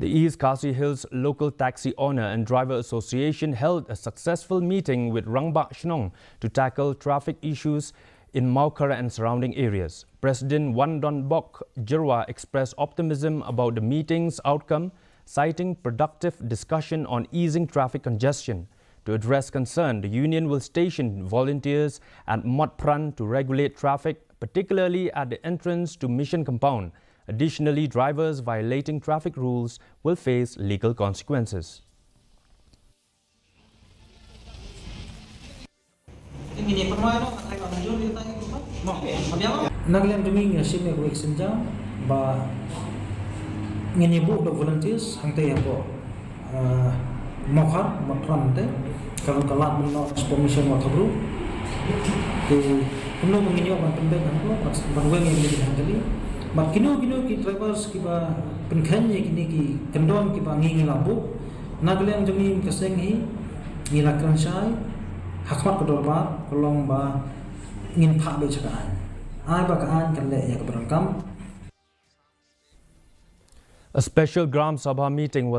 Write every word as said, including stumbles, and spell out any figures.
The East Khasi Hills Local Taxi Owner and Driver Association held a successful meeting with Rangbah Shnong to tackle traffic issues in Mawkhar and surrounding areas. President Wandonbok Jyrwa expressed optimism about the meeting's outcome, citing productive discussion on easing traffic congestion. To address concern, the union will station volunteers at Motphran to regulate traffic, particularly at the entrance to Mission Compound. Additionally, drivers violating traffic rules will face legal consequences. Na ka liang jong ngi nga shim ïa ka wei ka sienjam ba ngin ïa buh da volunteers hangtei hapoh, eh, Mawkhar, Motphran te. Ka long ka lad mynno sha Mission Waterbrew. Te kumno ba ngin ïoh ban pynbeit hangto, ban weng ïa kine ki hangtei. Bad kino kino ki drivers kiba pynkheiñ ïa kine ki kyndon kiba ngi ngi la buh. Na ka liang jong ngi ka seng hi ngi la kren shai ha khmat ka dorbar, ka long ba ngin phah beit sha ka aiñ. Ai ba ka aiñ kan leh ïa kaba donkam. A special Gram Sabha meeting was